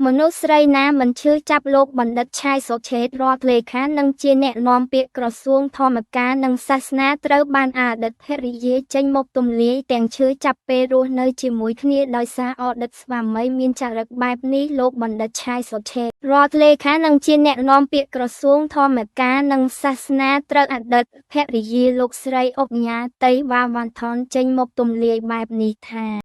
មនុស្សស្រីណាមិនឈឺចាប់លោកបណ្ឌិតឆាយសុឆេតរដ្ឋលេខានិងជាអ្នកនាំពាក្យក្រសួងធម្មការនិងសាសនាត្រូវបានអតីតភរិយាចេញមកទម្លាយទាំងឈឺចាប់ពេលរស់នៅជាមួយគ្នាដោយសារអតីតស្វាមីមានចរិតបែបនេះលោកបណ្ឌិតឆាយសុឆេតរដ្ឋលេខានិងជាអ្នកនាំពាក្យក្រសួងធម្មការនិងសាសនាត្រូវអតីតភរិយាលោកស្រីអុកញ៉ាតៃវ៉ាវ៉ាន់ថនចេញមកទម្លាយបែបនេះថា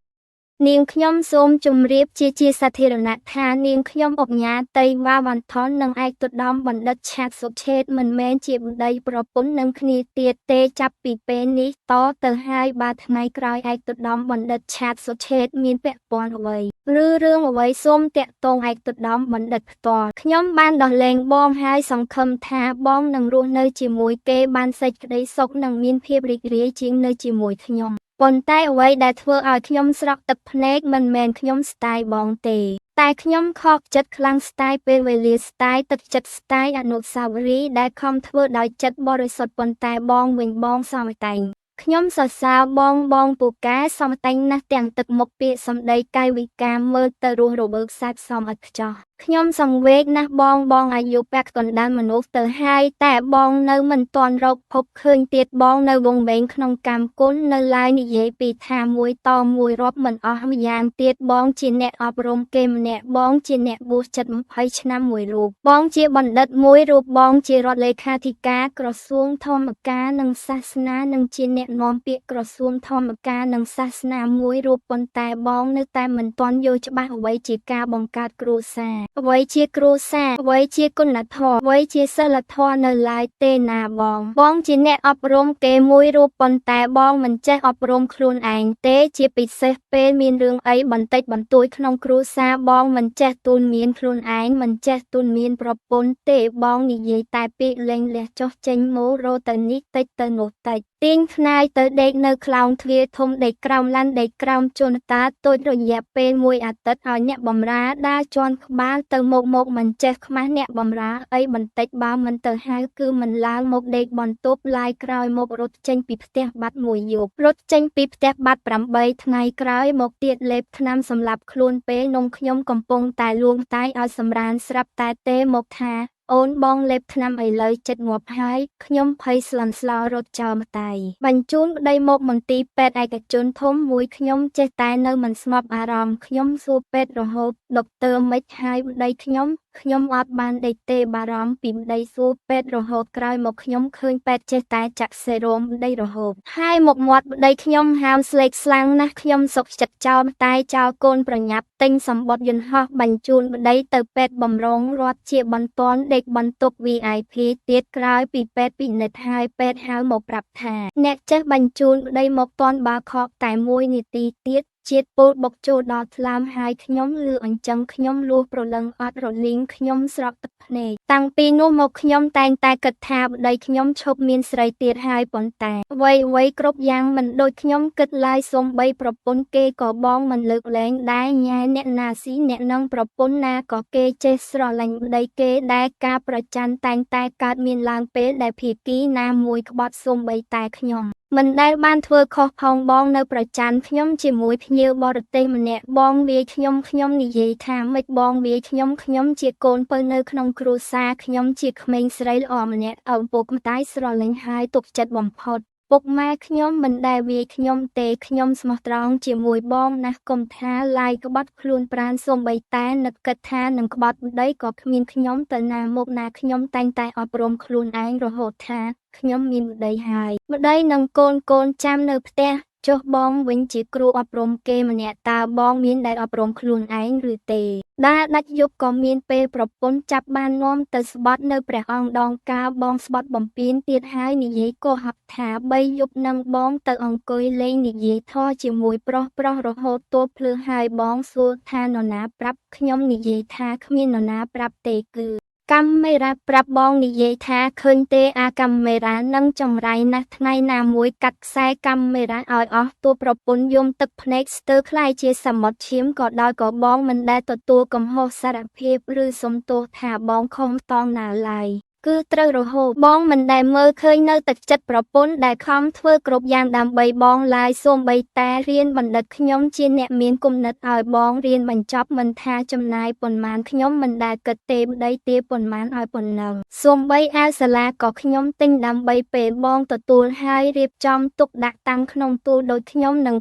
នាងខ្ញុំសូមជម្រាបជាសាធារណៈថានាងខ្ញុំឧកញ៉ាតៃវ៉ាវ៉ាន់ថននិងឯកឧត្តមបណ្ឌិតឆាតសុឆេតមិនមែនជាប្តីប្រពន្ធនឹងគ្នាទៀតទេចាប់ពីពេលនេះតទៅហើយបើថ្ងៃក្រោយឯកឧត្តមបណ្ឌិតឆាតសុឆេតមានពាក់ព័ន្ធអ្វីឬរឿងអ្វីសូមតាក់ទងឯកឧត្តមបណ្ឌិតផ្ទាល់ខ្ញុំបានដោះលែងបងហើយសង្ឃឹមថាបងនឹងរស់នៅជាមួយគេបានសេចក្តីសុខនិងមានភាពរីករាយជាងនៅជាមួយខ្ញុំ ប៉ុន្តែអ្វីដែលធ្វើឲ្យខ្ញុំស្រក់ទឹកភ្នែកមិនមែនខ្ញុំស្ដាយបងទេ តែខ្ញុំខកចិត្តខ្លាំងស្ដាយពេលវេលាស្ដាយទឹកចិត្តស្ដាយអនុស្សាវរីយ៍ដែលខំធ្វើដោយចិត្តបរិសុទ្ធប៉ុន្តែបងវិញបងសមតែងខ្ញុំសរសើរបងបងពូកែសមតែងណាស់ទាំងទឹកមុខពាក្យសម្ដីកាយវិការមើលទៅរស់រវើកសាច់សមឥតខ្ចោះខ្ញុំសង្វេគណាស់បងបងអាយុពាក់កណ្ដាលមនុស្សទៅហើយតែបងនៅមិនទាន់រកភពឃើញទៀតបងនៅវង្វេងក្នុងកម្មគុណនៅឡើយនិយាយពីថាមួយតមួយរាប់មិនអស់ម្យ៉ាងទៀតបងជាអ្នកអប់រំគេម្នាក់បងជាអ្នកបួសចិត្ត20ឆ្នាំមួយរូបបងជាបណ្ឌិតមួយរូបបងជារដ្ឋលេខាធិការក្រសួងធម្មការនិងសាសនានិងជាអ្នកនាំពាក្យក្រសួងធម្មការនិងសាសនាមួយរូបប៉ុន្តែបងនៅតែមិនទាន់យល់ច្បាស់អ្វីជាការបង្កើតគ្រួសារអ្វីជាគ្រួសារអ្វីជាគុណធម៌អ្វីជាសិលធម៌នៅឡើយទេណាបងបងជាអ្នកអប់រំគេមួយរូបប៉ុន្តែបងមិនចេះអប់រំខ្លួនឯងទេជាពិសេសពេលមានរឿងអីបន្តិចបន្តួចក្នុងគ្រួសារបងមិនចេះទូនមានខ្លួនឯងមិនចេះទូនមានប្រពន្ធទេបងនិយាយតែពាក្យលេងលះចុះចេញមករទៅនេះតិចទៅនោះតិចទាញខ្នាយទៅដេកនៅខ្លោងទ្វារធំដេកក្រោមឡានដេកក្រោមជន់តាតូចរយៈពេលមួយអាទិត្យឲ្យអ្នកបំរើដើរជាន់ក្បាលទៅមកមកមិនចេះខ្មាស់អ្នកបំរើអីបន្តិចបើមិនទៅហៅគឺមិនឡើងមកដេកបន្ទប់ឡាយក្រោយមករត់ចេញពីផ្ទះបាត់មួយយប់រត់ចេញពីផ្ទះបាត់8ថ្ងៃក្រោយមកទៀតលេបថ្នាំសម្លាប់ខ្លួនពេលនំខ្ញុំកំពុងតែលួងតែឲ្យសម្រានស្រាប់តែទេមកថាអូនបងលេបថ្នាំឥឡូវចិត្តងាប់ហើយខ្ញុំភ័យស្លន់ស្លោរត់ចោលម្ដាយបញ្ជូនប្តីមកមន្ទីរពេទ្យឯកជនធំមួយខ្ញុំចេះតែនៅមិនស្ងប់អារម្មណ៍ខ្ញុំសួរពេទ្យរហូតដុកទ័រមិនហើយប្តីខ្ញុំខ្ញុំអត់បានដេកទេបារម្ភពីប្តីសួរពេទ្យរហូតក្រោយមកខ្ញុំឃើញពេទ្យចេះតែចាក់សេរ៉ូមប្តីរហូតហើយមកមាត់ប្តីខ្ញុំហាមស្លេកស្លាំងណាស់ខ្ញុំសុខចិត្តចោលម្ដាយចោលកូនប្រញាប់ទិញសម្បត្តិយន្តហោះបញ្ជូនប្តីទៅពេទ្យបំរុងរដ្ឋជាបន្ទាន់ដេកបន្ទប់ VIP ទៀតក្រោយពីពេទ្យពិនិត្យហើយពេទ្យហៅមកប្រាប់ថាអ្នកចេះបញ្ជូនប្តីមកទាន់បើខកតែមួយនាទីទៀតជាតិពុលបុកចូលដល់ថ្លើមហើយខ្ញុំលឺអញ្ចឹងខ្ញុំលួសប្រលឹងអត់រលីងខ្ញុំស្រក់ទឹកភ្នែកតាំងពីនោះមកខ្ញុំតែងតែគិតថាប្តីខ្ញុំឈប់មានស្រីទៀតហើយប៉ុន្តែអ្វីៗគ្រប់យ៉ាងមិនដូចខ្ញុំគិតឡើយសូម្បីប្រពន្ធគេក៏បងមិនលើកលែងដែរញ៉ែអ្នកណាស៊ីអ្នកនឹងប្រពន្ធណាក៏គេចេះស្រឡាញ់ប្តីគេដែរការប្រច័ណ្ឌតែងតែកើតមានឡើងពេលដែលភាគីណាមួយក្បត់សូម្បីតែខ្ញុំមិនដែលបានធ្វើខុសផងបងនៅប្រច័ណ្ឌខ្ញុំជាមួយភ្ញៀវបរទេសម្នាក់បងវាយខ្ញុំខ្ញុំនិយាយថាម៉េចបងវាយខ្ញុំខ្ញុំជាកូនពៅនៅក្នុងគ្រួសារខ្ញុំជាក្មេងស្រីល្អម្នាក់ឪពុកម្ដាយស្រឡាញ់ហើយទុកចិត្តបំផុតពុកម៉ែខ្ញុំមិនដែលវាយខ្ញុំទេខ្ញុំស្មោះត្រង់ជាមួយបងណាស់កុំថាឡាយក្បត់ខ្លួនប្រានសូម្បីតែនឹកគិតថានឹងក្បត់ប្តីក៏គ្មានខ្ញុំទៅណាមកណាខ្ញុំតែងតែអប់រំខ្លួនឯងរហូតថាខ្ញុំមានប្តីហើយប្តីនិងកូនចាំនៅផ្ទះចុះបងវិញជាគ្រូអប់រំគេម្នាក់តើបងមានដែលអប់រំខ្លួនឯងឬទេដើរដាច់យប់ក៏មានពេលប្រពន្ធចាប់បាននាំទៅស្បត់នៅព្រះអង្គដងកាលបងស្បត់បំពេញទៀតហើយនិយាយកុហកថា3យប់នឹងបងទៅអង្គុយលេងនិយាយធម៌ជាមួយប្រុសរហូតទល់ភ្លឺហើយបងសួរថានរណាប្រាប់ខ្ញុំនិយាយថាគ្មាននរណាប្រាប់ទេគឺកាមេរ៉ាប្រាប់បងនិយាយថាឃើញទេអាកាមេរ៉ានឹងចង្រៃណាស់ថ្ងៃណាមួយកាត់ខ្សែកាមេរ៉ាឲ្យអស់តួប្រពន្ធយំទឹកភ្នែកស្ទើរក្លាយជាសមុទ្រឈាមក៏ដោយក៏បងមិនដែលទទួលកំហុសសារភាពឬសុំទោសថាបងខំតងណាឡើយ គឺត្រូវរហូតបងមិនដែលមើលឃើញនៅទឹកចិត្តប្រពន្ធដែលខំធ្វើគ្រប់យ៉ាងដើម្បីបងឡើយសូម្បីតែរៀនបណ្ឌិតខ្ញុំជាអ្នកមានគំនិតឲ្យបងរៀនបញ្ចប់មិនថាចំណាយប៉ុន្មានខ្ញុំមិនដែលគិតទេប្តីទាប៉ុន្មានឲ្យប៉ុណ្ណឹងសូម្បីអាវសាលាក៏ខ្ញុំទិញដើម្បីពេលបងទទួលហើយរៀបចំទុកដាក់តាំងក្នុងទូដូចខ្ញុំនិង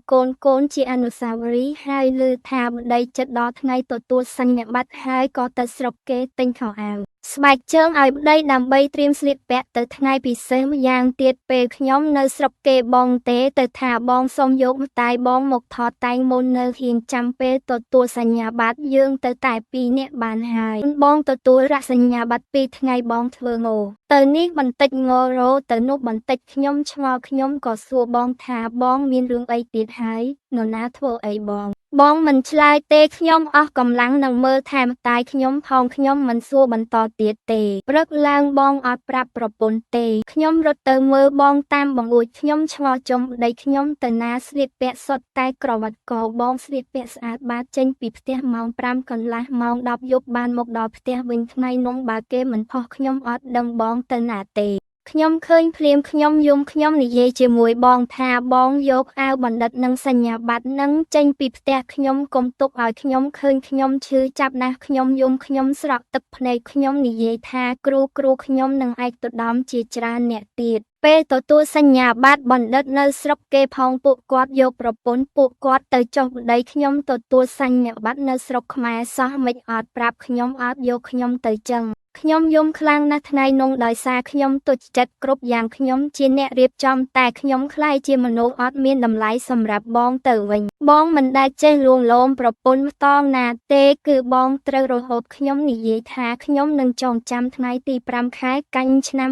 កូនជាអនុស្សាវរីយ៍ហើយឮថាប្តីចិត្តដល់ថ្ងៃទទួលសញ្ញាបត្រហើយក៏ទៅស្រុកគេទិញខោអាវស្បែកជើងឲ្យប្តីដើម្បីត្រៀមស្លៀកពាក់ទៅថ្ងៃពិសេសម្យ៉ាងទៀតពេលខ្ញុំនៅស្រុកគេបងទេទៅថាបងសូមយកម្តាយបងមកថតតែងមុននៅហ៊ានចាំពេលទទួលសញ្ញាបត្រយើងទៅតែពីរនាក់បានហើយបងទទួលរសញ្ញាបត្រ2ថ្ងៃបងធ្វើងោទៅនេះបន្តិចងរោទៅនោះបន្តិចខ្ញុំឆ្ងល់ខ្ញុំក៏សួរបងថាបងមានរឿងអីទៀតហើយនរណាធ្វើអីបងបងមិនឆ្លើយទេខ្ញុំអស់កម្លាំងនឹងមើលថែម្តាយខ្ញុំផងខ្ញុំមិនសួរបន្តទៀតទេព្រឹកឡើងបងអត់ប្រាប់ប្រពន្ធទេខ្ញុំរត់ទៅមើលបងតាមបង្អួចខ្ញុំឆ្ងល់ចំប្តីខ្ញុំទៅណាស្លៀកពាក់សុទ្ធតែក្រវ៉ាត់កបងស្លៀកពាក់ស្អាតបាតចេញពីផ្ទះម៉ោង5កន្លះម៉ោង10យប់បានមកដល់ផ្ទះវិញថ្ងៃនោះបើគេមិនផុសខ្ញុំអត់ដឹងបងទៅណាទេខ្ញុំឃើញភ្លាមខ្ញុំយំខ្ញុំនិយាយជាមួយបងថាបងយកអាវបណ្ឌិតនិងសញ្ញាបត្រនឹងចេញពីផ្ទះខ្ញុំកុំទុកឲ្យខ្ញុំឃើញខ្ញុំឈឺចាប់ណាស់ខ្ញុំយំខ្ញុំស្រក់ទឹកភ្នែកខ្ញុំនិយាយថាគ្រូខ្ញុំនឹងឯកឧត្តមជាច្រើនអ្នកទៀតពេលទទួលសញ្ញាបត្របណ្ឌិតនៅស្រុកគេផងពួកគាត់យកប្រពន្ធពួកគាត់ទៅចុះប្តីខ្ញុំទទួលសញ្ញាបត្រនៅស្រុកខ្មែរសោះមិនអត់ប្រាប់ខ្ញុំអត់យកខ្ញុំទៅចឹងខ្ញុំយំខ្លាំងណាស់ថ្ងៃនោះដោយសារខ្ញុំទុច្ចចិត្តគ្រប់យ៉ាងខ្ញុំជាអ្នករៀបចំតែខ្ញុំក្លាយជាមនុស្សអត់មានតម្លៃសម្រាប់បងទៅវិញបងមិនដែលចេះលួងលោមប្រពន្ធម្តងណាទេគឺបងត្រូវរហូតខ្ញុំនិយាយថាខ្ញុំនឹងចងចាំថ្ងៃទី5ខែកញ្ញាឆ្នាំ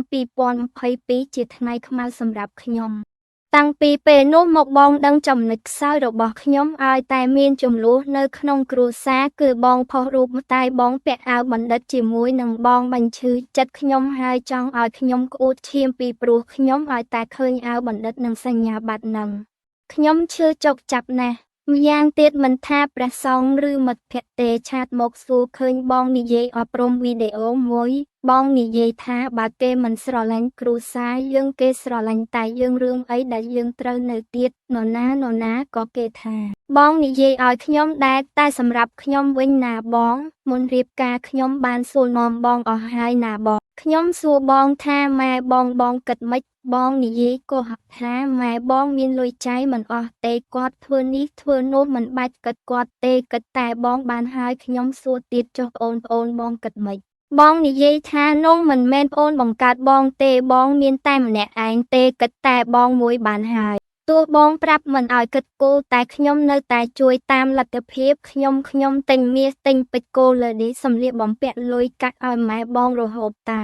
2022ជាថ្ងៃខ្មៅសម្រាប់ខ្ញុំតាំងពីពេលនោះមកបងដឹងចំណុចខ្សោយរបស់ខ្ញុំឲ្យតែមានចំនួននៅក្នុងគ្រួសារគឺបងផុសរូបម្តាយបងពាក់អាវបណ្ឌិតជាមួយនឹងបងបញ្ឈឺចិត្តខ្ញុំហើយចង់ឲ្យខ្ញុំក្អួតឈាមពីព្រោះខ្ញុំឲ្យតែឃើញអាវបណ្ឌិតនិងសញ្ញាបត្រនឹងខ្ញុំឈឺចុកចាប់ណាស់ម្យ៉ាងទៀតមិនថាព្រះសង្ឃឬមិត្តភក្តិទេឆាតមកសួរឃើញបងនិយាយអប់រំវីដេអូមួយបងនិយាយថាបើគេមិនស្រឡាញ់គ្រួសារយើងគេស្រឡាញ់តែយើងរឿងអីដែលយើងត្រូវនៅទៀតនរណាក៏គេថាបងនិយាយឲ្យខ្ញុំដែរតែសម្រាប់ខ្ញុំវិញណាបងមុនរៀបការខ្ញុំបានសួរនាំបងអស់ហើយណាបងខ្ញុំសួរបងថាម៉ែបងគិតម៉េចបងនិយាយកុហកថាម៉ែបងមានលុយចាយមិនអស់ទេគាត់ធ្វើនេះធ្វើនោះមិនបាច់គិតគាត់ទេគិតតែបងបានហើយខ្ញុំសួរទៀតចុះប្អូនបងគិតម៉េចបងនិយាយថានោះមិនមែនប្អូនបង្កើតបងទេបងមានតែម្នាក់ឯងទេគិតតែបងមួយបានហើយទោះបងប្រាប់មិនឲ្យគិតគូរតែខ្ញុំនៅតែជួយតាមលទ្ធភាពខ្ញុំទិញមាសទិញពេជ្រគោលើនេះសម្លៀកបំពាក់លុយកាក់ឲ្យម៉ែបងរហូតតា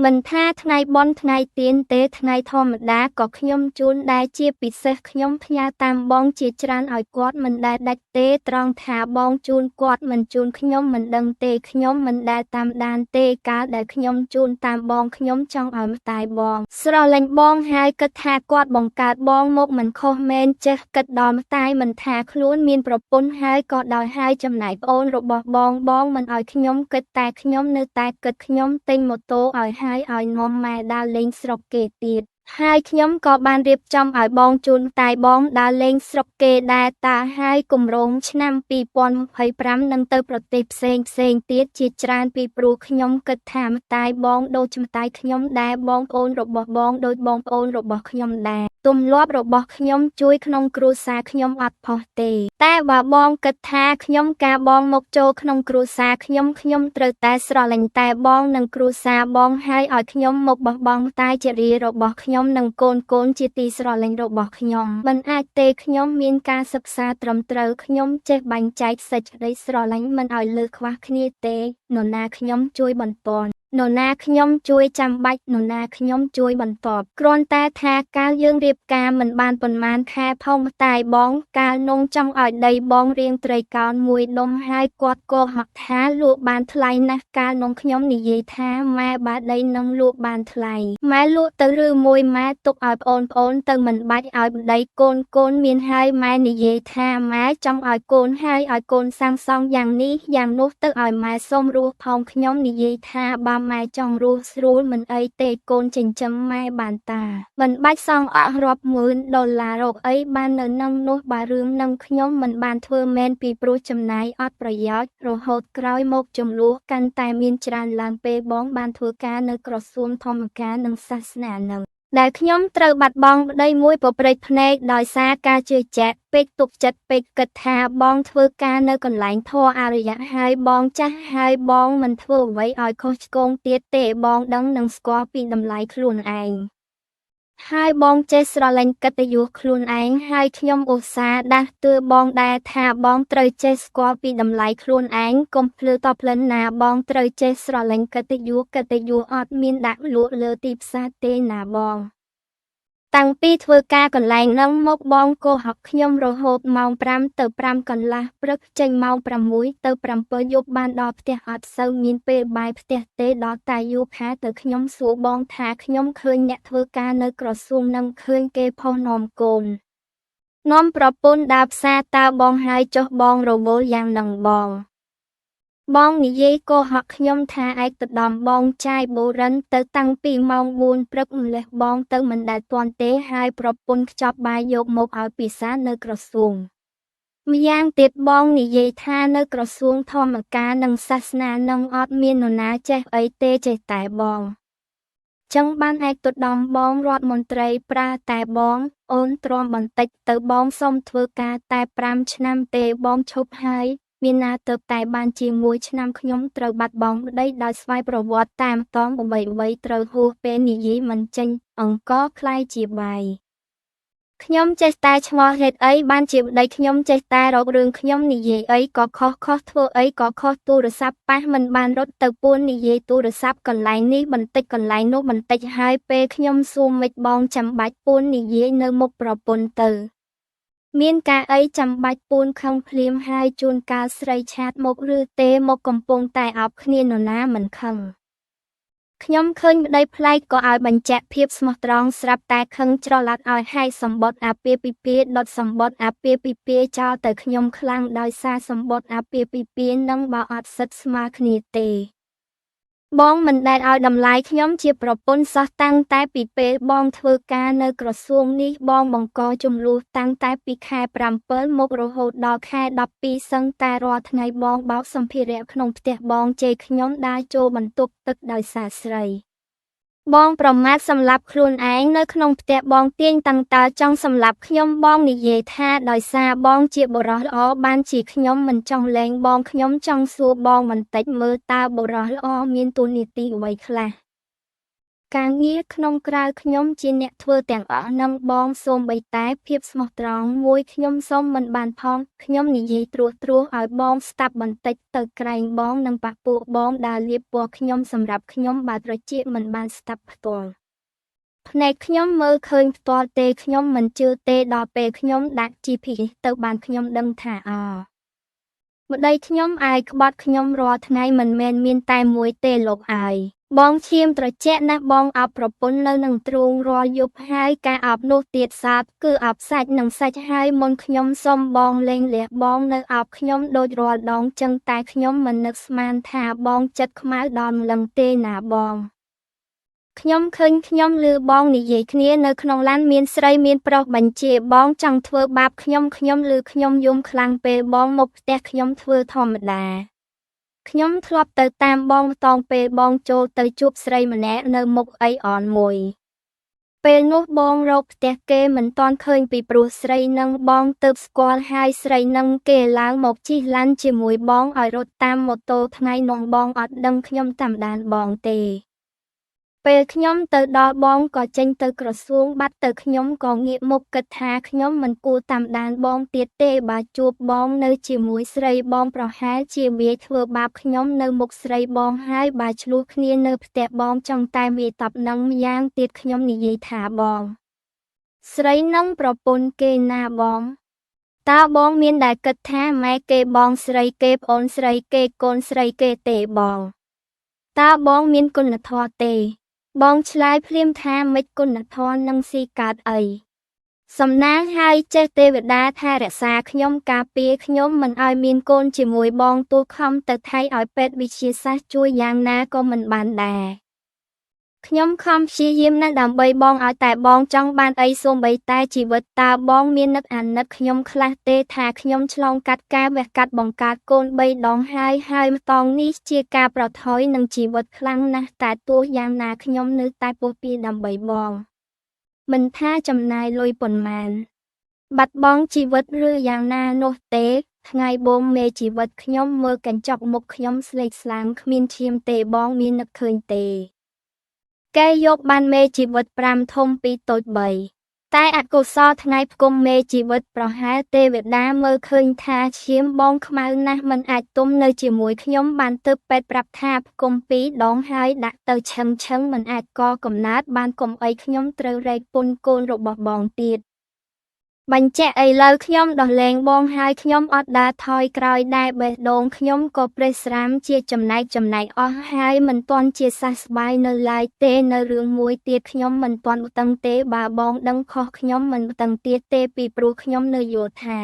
មិនថាថ្ងៃបុណ្យថ្ងៃទៀនទេថ្ងៃធម្មតាក៏ខ្ញុំជូនដែរជាពិសេសខ្ញុំផ្ញើតាមបងជាច្រើនឲ្យគាត់មិនដែលដាច់ទេត្រង់ថាបងជូនគាត់មិនជូនខ្ញុំមិនដឹងទេខ្ញុំមិនដែលតាមដានទេកាលដែលខ្ញុំជូនតាមបងខ្ញុំចង់ឲ្យម្តាយបងស្រឡាញ់បងហើយគិតថាគាត់បង្កើតបងមកមិនខុសមែនចេះគិតដល់ម្តាយមិនថាខ្លួនមានប្រពន្ធហើយក៏ដោយហើយចំណែកប្អូនរបស់បងបងមិនឲ្យខ្ញុំគិតតែខ្ញុំនៅតែគិតខ្ញុំទិញម៉ូតូឲ្យហើយឲ្យនាំម៉ែដើរលេងស្រុកគេទៀតហើយខ្ញុំក៏បានរៀបចំឲ្យបងជូនតាយបងដើរលេងស្រុកគេដែរតាហើយគម្រោងឆ្នាំ2025នឹងទៅប្រទេសផ្សេងទៀតជាច្រើនពីព្រោះខ្ញុំគិតថាម្តាយបងដូចម្តាយខ្ញុំដែរបងប្អូនរបស់បងដូចបងប្អូនរបស់ខ្ញុំដែរទម្លាប់របស់ខ្ញុំជួយក្នុងគ្រួសារខ្ញុំអត់ផុសទេតែបើបងគិតថាខ្ញុំការបងមកចូលក្នុងគ្រួសារខ្ញុំត្រូវតែស្រឡាញ់តែបងនិងគ្រួសារបងហើយឲ្យខ្ញុំមកបោះបង់តែជារីរបស់ខ្ញុំនិងកូនជាទីស្រឡាញ់របស់ខ្ញុំមិនអាចទេខ្ញុំមានការសិក្សាត្រឹមត្រូវខ្ញុំចេះបែងចែកសេចក្តីស្រឡាញ់មិនឲ្យលើសខ្វះគ្នាទេនរណាខ្ញុំជួយបន្ទាន់នរណាខ្ញុំជួយចាំបាច់នរណាខ្ញុំជួយបន្ទាប់គ្រាន់តែថាកាលយើងរៀបការមិនបានប៉ុន្មានខែផងម្តាយបងកាលនងចង់ឲ្យដីបងរៀងត្រីកោណមួយដុំហើយគាត់ក៏ហក់ថាលក់បានថ្លៃណាស់កាលនងខ្ញុំនិយាយថាម៉ែបើដីនឹងលក់បានថ្លៃម៉ែលក់ទៅឬមួយម៉ែទុកឲ្យប្អូនទៅមិនបាច់ឲ្យប្តីកូនមានហើយម៉ែនិយាយថាម៉ែចង់ឲ្យកូនហើយឲ្យកូនសាងសង់យ៉ាងនេះយ៉ាងនោះទៅឲ្យម៉ែសុំរស់ផងខ្ញុំនិយាយថាបើ ម៉ែចង់រស់ស្រួលមិនអីទេកូនចិញ្ចឹមម៉ែបានតាមិនបាច់សងអស់រាប់ម៉ឺនដុល្លាររកអីបាននៅនឹងនោះបើរឿងនឹងខ្ញុំមិនបានធ្វើមែនពីព្រោះចំណាយអត់ប្រយោជន៍រហូតក្រោយមកចំនួនកាន់តែមានច្រើនឡើងពេលបងបានធ្វើការនៅក្រសួងធម្មការនិងសាសនានឹងដែលខ្ញុំត្រូវបាត់បង់ប្តីមួយប្រព្រឹត្តភ្នែកដោយសារការជឿជាក់ពេកទុកចិត្តពេកគិតថាបងធ្វើការនៅកន្លែងធម៌អរិយៈហើយបងចាស់ហើយបងមិនធ្វើអ្វីឲ្យខុសឆ្គងទៀតទេបងដឹងនិងស្គាល់ពីតម្លៃខ្លួនឯងហើយបងចេះស្រឡាញ់កិត្តិយសខ្លួនឯងហើយខ្ញុំឧស្សាហ៍ដាស់តឿបងដែរថាបងត្រូវចេះស្គាល់ពីតម្លៃខ្លួនឯងកុំភ្លឺតភ្លិនណាបងត្រូវចេះស្រឡាញ់កិត្តិយសកិត្តិយសអត់មានដាក់លក់លើទីផ្សារទេណាបងតាំងពីធ្វើការកន្លែងនឹងមកបងកុហកខ្ញុំរហូតម៉ោង5ទៅ5កន្លះព្រឹកចេញម៉ោង6ទៅ7យប់បានដល់ផ្ទះអត់សូវមានពេលបាយផ្ទះទេដល់តែយូរខែទៅខ្ញុំសួរបងថាខ្ញុំឃើញអ្នកធ្វើការនៅក្រសួងនឹងឃើញគេផុសនាំកូននាំប្រពន្ធដើរផ្សារតើបងហើយចុះបងរវល់យ៉ាងនឹងបងបងនិយាយកុហកខ្ញុំថាឯកឧត្តមបងចាយបូរិនទៅតាំងពីម៉ោង4ព្រឹកម្លេះបងទៅមិនដែលទាន់ទេហើយប្រពន្ធខ្ចប់បាយយកមកឲ្យពិសានៅក្រសួងម្យ៉ាងទៀតបងនិយាយថានៅក្រសួងធម្មការនិងសាសនានឹងអត់មាននរណាចេះអីទេចេះតែបងចឹងបានឯកឧត្តមបងរដ្ឋមន្ត្រីប្រើតែបងអូនទ្រាំបន្តិចទៅបងសុំធ្វើការតែ5ឆ្នាំទេបងឈប់ហើយមានណាទៅតែបានជាមួយឆ្នាំខ្ញុំត្រូវបាត់បង់ប្តីដោយស្វ័យប្រវត្តិតាមតងអ្វីៗត្រូវហួសពេលនិយាយមិនចេញអង្គក្លាយជាបាយខ្ញុំចេះតែឆ្ងល់ហេតុអីបានជាប្តីខ្ញុំចេះតែរករឿងខ្ញុំនិយាយអីក៏ខុសធ្វើអីក៏ខុសទូរស័ព្ទប៉ះមិនបានរត់ទៅពួននិយាយទូរស័ព្ទកន្លែងនេះបន្តិចកន្លែងនោះបន្តិចហើយពេលខ្ញុំសួរមិនបងចាំបាច់ពួននិយាយនៅមុខប្រពន្ធទៅមានការអីចាំបាច់ពួនខឹងភ្លាមហើយជួនកាលស្រីឆាតមកឬទេមកកំពុងតែអោបគ្នានរណាមិនខឹងខ្ញុំឃើញប្តីប្លែកក៏ឲ្យបញ្ជាក់ភាពស្មោះត្រង់ស្រាប់តែខឹងច្រឡាត់ឲ្យហែកសម្បត្តិអាពាហ៍ពិពាហ៍ដុតសម្បត្តិអាពាហ៍ពិពាហ៍ចោលទៅខ្ញុំខ្លាំងដោយសារសម្បត្តិអាពាហ៍ពិពាហ៍នឹងបើអត់សិទ្ធស្មើគ្នាទេបងមិនដែលឲ្យតម្លៃខ្ញុំជាប្រពន្ធសោះតាំងតែពីពេលបងធ្វើការនៅក្រសួងនេះបងបង្កជម្លោះតាំងតែពីខែ7មករហូតដល់ខែ12សឹងតែរាល់ថ្ងៃបងបោកសម្ភារៈក្នុងផ្ទះបងជេរខ្ញុំដើរចូលបន្ទប់ទឹកដោយសារស្រីបងប្រមាថសម្លាប់ខ្លួនឯងនៅក្នុងផ្ទះបងទាញតាំងតើចង់សម្លាប់ខ្ញុំបងនិយាយថាដោយសារបងជាបុរសល្អបានជាខ្ញុំមិនចង់លែងបងខ្ញុំចង់សួរបងបន្តិចមើលតើបុរសល្អមានតួនាទីអ្វីខ្លះការងារក្នុងក្រៅខ្ញុំជាអ្នកធ្វើទាំងអស់នឹងបងសូម្បីតែភាពស្មោះត្រង់មួយខ្ញុំសូមមិនបានផងខ្ញុំនិយាយត្រួសត្រាសឲ្យបងស្ដាប់បន្តិចទៅក្រែងបងនិងប៉ះពួកបងដើរលាបពណ៌ខ្ញុំសម្រាប់ខ្ញុំបើត្រចៀកមិនបានស្ដាប់ផ្ទាល់ភ្នែកខ្ញុំមើលឃើញផ្ទាល់ទេខ្ញុំមិនជឿទេដល់ពេលខ្ញុំដាក់ GPS ទៅបានខ្ញុំដឹងថាប្តីខ្ញុំអាយក្បត់ខ្ញុំរាល់ថ្ងៃមិនមែនមានតែមួយទេលោកអាយបងឈាមត្រជាក់ណាស់បងអោបប្រពន្ធនៅនឹងទ្រូងរាល់យប់ហើយការអោបនោះទៀតសោតគឺអោបសាច់និងសាច់ហើយមុនខ្ញុំសុំបងលេងលះបងនៅអោបខ្ញុំដូចរាល់ដងចឹងតែខ្ញុំមិននឹកស្មានថាបងចិត្តខ្មៅដល់ម្លឹងទេណាបងខ្ញុំឃើញខ្ញុំឮបងនិយាយគ្នានៅក្នុងឡានមានស្រីមានប្រុសបញ្ជាបងចង់ធ្វើបាបខ្ញុំខ្ញុំឮខ្ញុំយំខ្លាំងពេលបងមកផ្ទះខ្ញុំធ្វើធម្មតាខ្ញុំធ្លាប់ទៅតាមបងតងពេលបងចូលទៅជួបស្រីម្នាក់នៅមុខអីអនមួយពេលនោះបងរកផ្ទះគេមិនទាន់ឃើញពីព្រោះស្រីនឹងបងទើបស្គាល់ហើយស្រីនឹងគេឡើងមកជិះឡានជាមួយបងឲ្យរត់តាមម៉ូតូថ្ងៃនោះបងអត់ដឹងខ្ញុំតាមដានបងទេពេលខ្ញុំទៅដល់បងក៏ចេញទៅក្រសួងបាត់ទៅខ្ញុំក៏ងាកមកគិតថាខ្ញុំមិនគួរតាមដានបងទៀតទេបើជួបបងនៅជាមួយស្រីបងប្រហែលជាវាធ្វើបាបខ្ញុំនៅមុខស្រីបងហើយបើឆ្លោះគ្នានៅផ្ទះបងចង់តែវាតបនឹងម្យ៉ាងទៀតខ្ញុំនិយាយថាបងស្រីនឹងប្រពន្ធគេណាបងតើបងមានដែលគិតថាម៉ែគេបងស្រីគេប្អូនស្រីគេកូនស្រីគេទេបងតើបងមានគុណធម៌ទេបងឆ្លើយភ្លាមថាមិនគុណធម៌នឹងស៊ីកើតអី សំណាងហើយចេះទេវតាថែរក្សាខ្ញុំការពារខ្ញុំមិនឲ្យមានកូនជាមួយបងទោះខំទៅថៃឲ្យពេទ្យវិទ្យាសាស្ត្រជួយយ៉ាងណាក៏មិនបានដែរខ្ញុំខំព្យាយាមណាស់ដើម្បីបងឲ្យតែបងចង់បានអីសូម្បីតែជីវិតតើបងមាននឹកអាណិតខ្ញុំខ្លះទេថាខ្ញុំឆ្លងកាត់ការវះកាត់បង្កើតកូន3ដងហើយហើយម្តងនេះជាការប្រថុយនឹងជីវិតខ្លាំងណាស់តែទោះយ៉ាងណាខ្ញុំនៅតែពុះពារដើម្បីបងមិនថាចំណាយលុយប៉ុន្មានបាត់បង់ជីវិតឬយ៉ាងណានោះទេថ្ងៃបូមមេជីវិតខ្ញុំមើលកញ្ចក់មុខខ្ញុំស្លេកស្លាំងគ្មានឈាមទេបងមាននឹកឃើញទេគេយកបានមេជីវិត5ធំ2តូច3តែអកុសលថ្ងៃផ្គុំមេជីវិតប្រហែលទេវតាមើលឃើញថាឈាមបងខ្មៅណាស់មិនអាចទុំនៅជាមួយខ្ញុំបានទើបពេទ្យប្រាប់ថាផ្គុំ2ដងហើយដាក់ទៅឆឹងមិនអាចកកំណើតបានកុំអីខ្ញុំត្រូវរែកពុនកូនរបស់បងទៀតបញ្ជាក់ឥឡូវខ្ញុំដោះលែងបងហើយខ្ញុំអត់ដើរថយក្រោយដែរបេះដូងខ្ញុំក៏ប្រេះស្រាមជាចំណែកអស់ហើយមិនទាន់ជាសះស្បើយនៅឡើយទេនៅរឿងមួយទៀតខ្ញុំមិនទាន់ដឹងទេបើបងដឹងខុសខ្ញុំមិនដឹងទៀតទេពីព្រោះខ្ញុំនៅយល់ថា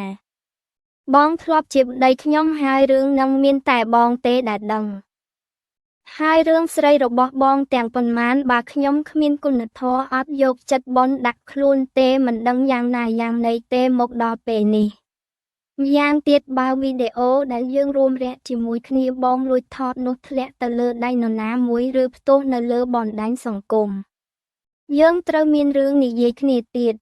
បងធ្លាប់ជាប្តីខ្ញុំហើយរឿងនឹងមានតែបងទេដែលដឹងហើយរឿងស្រីរបស់បងទាំងប៉ុន្មានបើខ្ញុំគ្មានគុណធម៌អត់យកចិត្តបនដាក់ខ្លួនទេមិនដឹងយ៉ាងណាយ៉ាងណីទេមកដល់ពេលនេះម្យ៉ាងទៀតបើវីដេអូដែលយើងរួមរយៈជាមួយគ្នាបងលួចថតនោះធ្លាក់ទៅលើដៃនរណាមួយឬផ្ទុះនៅលើបណ្ដាញសង្គមយើងត្រូវមានរឿងនិយាយគ្នាទៀត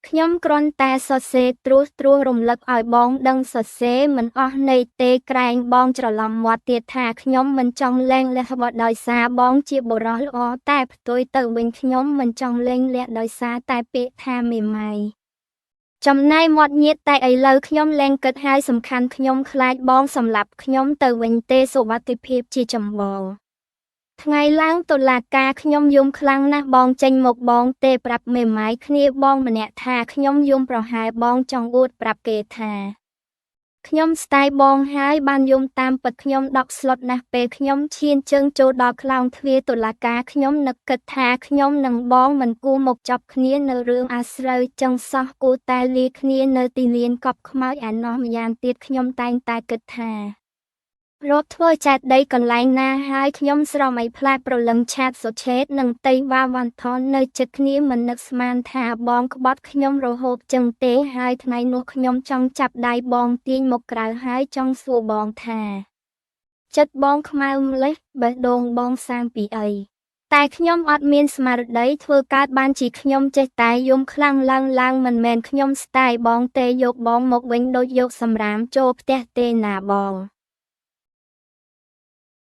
ខ្ញុំគ្រាន់តែសរសេរត្រួសត្រាសរំលឹកឲ្យបងដឹងសរសេរមិនអស់ន័យទេក្រែងបងច្រឡំមាត់ទៀតថាខ្ញុំមិនចង់លែងលះបដោយសារបងជាបុរសល្អតែផ្ទុយទៅវិញខ្ញុំមិនចង់លែងលះដោយសារតែពាក្យថាមេម៉ាយចំណាយមាត់ញាតតែឥឡូវខ្ញុំលែងគិតហើយសំខាន់ខ្ញុំខ្លាចបងសម្លាប់ខ្ញុំទៅវិញទេសុវត្ថិភាពជាចម្បងថ្ងៃឡើងតុលាការខ្ញុំយំខ្លាំងណាស់បងចេញមកបងទេប្រាប់មេម៉ាយគ្នាបងម្នាក់ថាខ្ញុំយំប្រហែលបងចង់អួតប្រាប់គេថាខ្ញុំស្ទាយបងហើយបានយំតាមពិតខ្ញុំដកស្លុតណាស់ពេលខ្ញុំឈានជើងចូលដល់ខ្លោងទ្វារតុលាការខ្ញុំនឹកគិតថាខ្ញុំនិងបងមិនគួរមកចាប់គ្នានៅរឿងអាស្រូវចឹងសោះគួរតែលាគ្នានៅទីលានកប់ខ្មោចឯណោះម្យ៉ាងទៀតខ្ញុំតែងតែគិតថារត់ធ្វើចែកដីកន្លែងណាហើយខ្ញុំស្រមៃផ្លែប្រលឹងឆាតសុឆេតនិងតៃវ៉ាវ៉ាន់ថននៅជិតគ្នាមិននឹកស្មានថាបងក្បត់ខ្ញុំរហូតចឹងទេហើយថ្ងៃនោះខ្ញុំចង់ចាប់ដៃបងទាញមកក្រៅហើយចង់សួរបងថាចិត្តបងខ្មៅម្លេះបេះដូងបងសាងពីអីតែខ្ញុំអត់មានស្មារតីធ្វើកើតបានជាខ្ញុំចេះតែយំខ្លាំងឡើងមិនមែនខ្ញុំស្ទាយបងទេយកបងមកវិញដូចយកសម្រាមចូលផ្ទះទេណាបង